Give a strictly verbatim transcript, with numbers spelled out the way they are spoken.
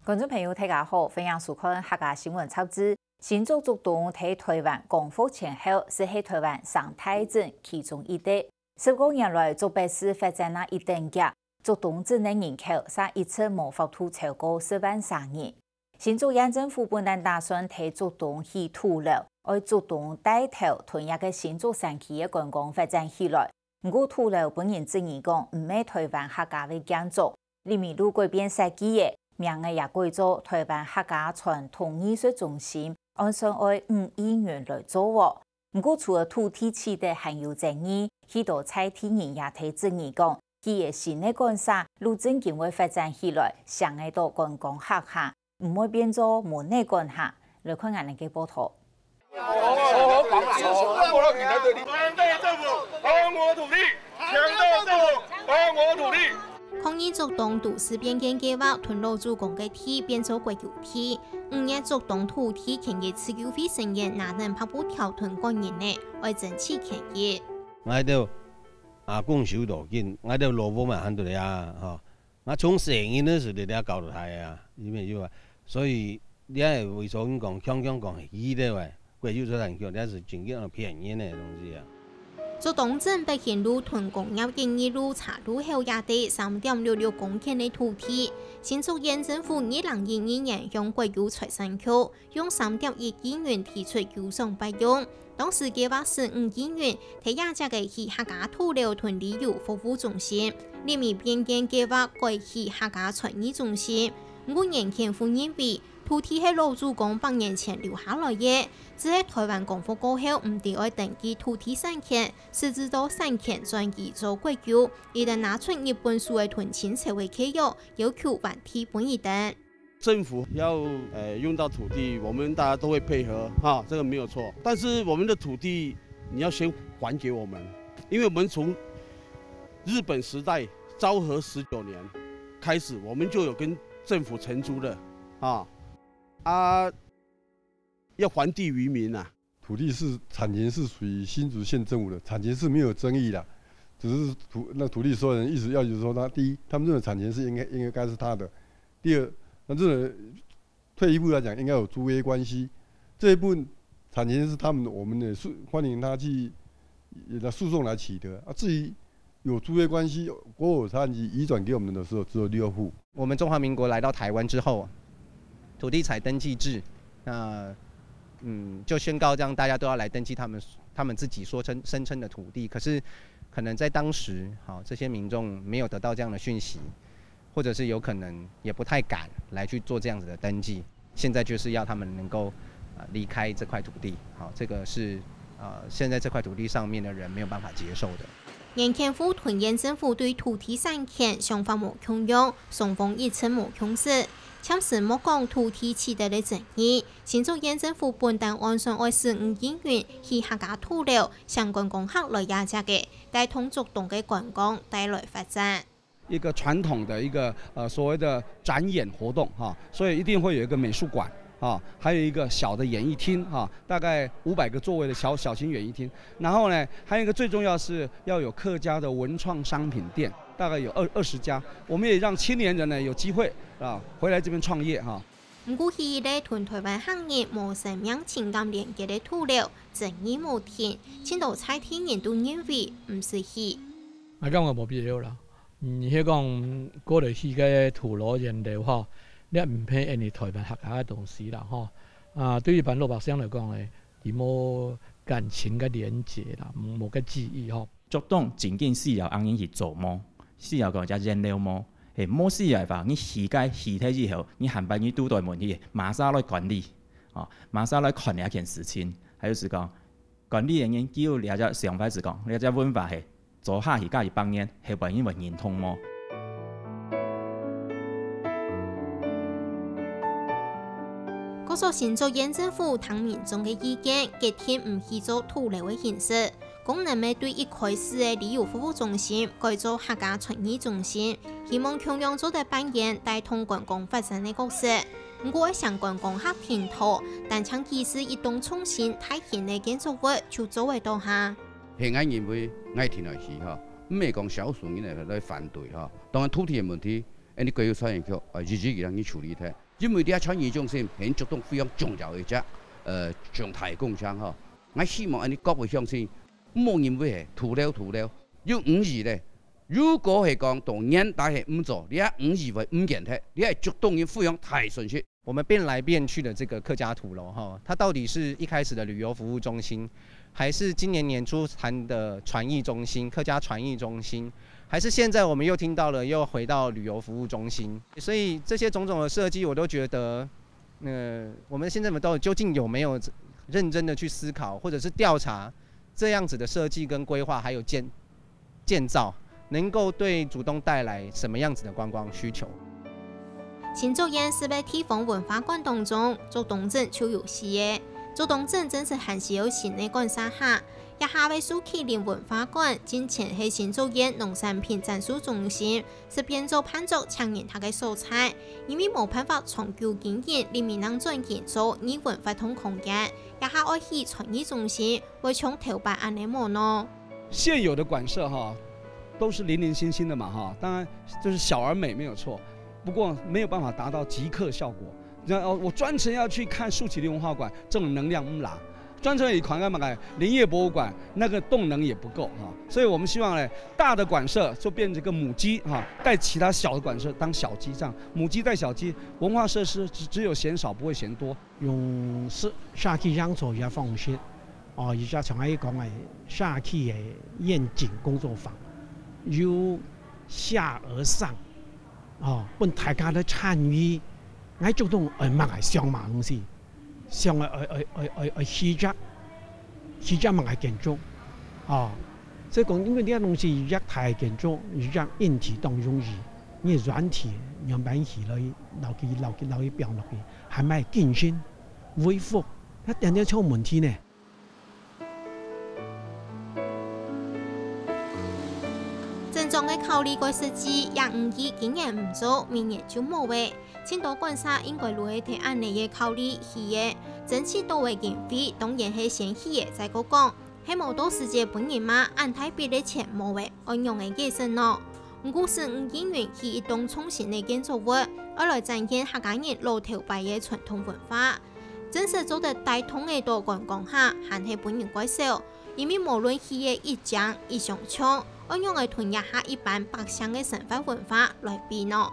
觀眾朋友，大家好，歡迎收看客家新聞雜誌。新竹竹東在臺灣光復前後，就係臺灣三大鎮其中一個。十過年來，竹北市發展啊一等遽，竹東鎮个人口嗄一直無法度超過十萬儕人。新竹縣政府本來打算在竹東起土樓，愛竹東帶頭同這個新竹山區个觀光發展起來。毋過土樓分人質疑講，毋係臺灣客家个建築， 林美路改變設計个，名仔也改做臺灣客家傳統藝術中心，按算愛五億元來做喔。毋過除了土地取得還有爭議，許多在地人也在質疑講，起个新个館舍，路正經會發展起來，嚐得著觀光客行，毋會變做門仔館下。來看𠊎等个報導。 強調政府還我土地，強調政府還我土地。抗議竹東都市變遷計畫同老祖公个地變做國有地，五月竹東土地權益自救會成員拿等白布條同管人仔，愛爭取權益。𠊎兜阿公守到今，𠊎兜老婆嘛還在這啊，吼。 𠊎從細人个時節就搞到大啊，因為有啊，所以你愛為所講，強強講係記得个，國有財產權，這係真正騙人个東西啊。竹東鎮北興路同工業一二路車路口這塊三點六六公頃个土地，新竹縣政府二零一二年向國有財產局 用三點一億元提出有償費用。當時計畫使五億元，在這跡个起客家土樓同旅遊服務中心，這位變遷計畫改起客家傳藝中心。毋過顏乾富認為，土地係老祖公百年前留下來个，只係臺灣光復過後毋知愛登記土地產權，直至到產權轉移做國有，佢等拿出日本時个同清朝个契約，要求還地分佢等。 政府要呃用到土地，我們大家都會配合哈，這個沒有錯。但是我們的土地你要先還給我們，因為我們從日本時代昭和十九年開始，我們就有跟政府承租的啊啊，要還地於民啊。 土地是產權是屬於新竹縣政府的，產權是沒有爭議的，只是土那土地所有人一直要求說，他第一，他們認為產權是應該應該是他的，第二，那認為退一步來講，應該有租約關係，這一部分產權是他們，我們也是歡迎他去那訴訟來取得啊。至於有租約關係，國有產權移轉給我們的時候，只有六戶。我們中華民國來到台灣之後，土地才登記制，那嗯，就宣告這樣大家都要來登記他們他們自己說稱聲稱的土地。可是可能在當時，好這些民眾沒有得到這樣的訊息，或者是有可能也不太敢來去做這樣子的登記。現在就是要他們能夠呃離開這塊土地，好，這個是呃現在這塊土地上面的人沒有辦法接受的。 顏乾富同縣政府對土地產權想法無共樣，雙方一直無共識。暫時莫講土地取得个爭議，新竹縣政府本旦按算愛使五億元起客家土樓，嚐觀光客來這跡个，帶動竹東个觀光帶來發展。 一個傳統的一個呃所謂的展演活動哈，所以一定會有一個美術館啊，還有一個小的演藝廳哈，大概五百個座位的小小型演藝廳。然後呢，還有一個最重要是要有客家的文創商品店，大概有二二十家。我們也讓青年人呢有機會啊回來這邊創業哈。毋過起一個同臺灣客人無生命情感連結个土樓，爭議無停，盡多在地人都認為毋使起。 𠊎感覺無必要啦。嗯，係講過來起个土樓、洋樓吼，這毋係𠊎俚臺灣客家个東西啦吼。啊，對一般老百姓來講呢，佢無感情个連結啦，無無个記憶吼。竹東真經需要恁樣去做無？需要講隻洋樓無？係無需要个話，你起該起忒以後，你下擺你堵著問題，麼儕來管理？哦，麼儕來看這件事情？還有係講，管理个人佢有這隻想法係講，這隻文化係 做下去加一百年，後擺人會認同無？各所新竹縣政府聽民眾个意見，決定毋起做土樓个形式，功能乜對一開始个旅遊服務中心改做客家傳藝中心，希望共樣做得扮演帶動觀光發展个角色。毋過愛嚐觀光客品頭，單淨只係一棟創新大型个建築物就做會到哈。 係𠊎認為𠊎定來起吼，毋係講少數人來來反對吼。當然土地个問題，恁呢國有產業局，呃，一一一樣去處理忒。因為這產業中心係竹東非常重要个一隻，呃，重大个工程吼。𠊎希望恁呢各位鄉親，毋好認為係土樓土樓，有五億咧。如果係講到年底係毋做，這五億會毋見忒，這係竹東人非常大損失。我們變來變去的這個客家土樓，哈，它到底是一開始的旅遊服務中心，還是今年年初談的傳藝中心、客家傳藝中心，還是現在我們又聽到了又回到旅遊服務中心？所以這些種種的設計，我都覺得，呃，我們的縣政府到底究竟有沒有認真的去思考，或者是調查這樣子的設計跟規劃，還有建 建造，能夠對竹東帶來什麼樣子的觀光需求？新竹縣十个地方文化館當中，竹東鎮就有四个。竹東鎮真實還需要新个館舍下，這下个樹麒麟文化館，進前係新竹縣農產品展示中心，係變做辦桌請人客个所在，因為無辦法長久經營，裡面正轉型做藝文活動空間，這下愛起創意中心，會像頭擺恁呢無呢？ 現有的館舍哈，都是零零星星的嘛哈，當然就是小而美沒有錯，不過沒有辦法達到即刻效果。然後我專程要去看樹麒麟文化館，這種能量毋拉。專程去看幹嘛呢？林業博物館那個動能也不夠哈，所以我們希望呢，大的館舍就變成一個母雞哈，帶其他小的館舍當小雞，這樣母雞帶小雞，文化設施只只有嫌少不會嫌多。 用社社區營造个方式，哦，而且像𠊎講个社區个願景工作坊，由下而上，哦，分大家來參與。𠊎竹東愛麼个想麼个東西，想愛愛愛愛愛愛起隻起隻麼个建築，哦，所以講，因為這東西一隻大个建築，一隻硬體當容易，你軟體樣般起來，落去落去落去放落去。 還愛更新、維護，該點點出問題呢。鎮長个考慮个設計，這五億今年毋做，明年就無了。盡多館舍應該就係在恁呢个考慮起个，爭取到个經費，當然係先起个再過講。 係無到時節分人罵恁大筆个錢無了，愛仰仔解釋呢？毋過市府議員起一棟創新个建築物，愛來展現客家人老頭擺个傳統文化，真實做得帶動仔到觀光客，還係分人蓋愁。因為無論起个一靚一商場，愛仰仔同這下一般百姓个生活文化來比呢？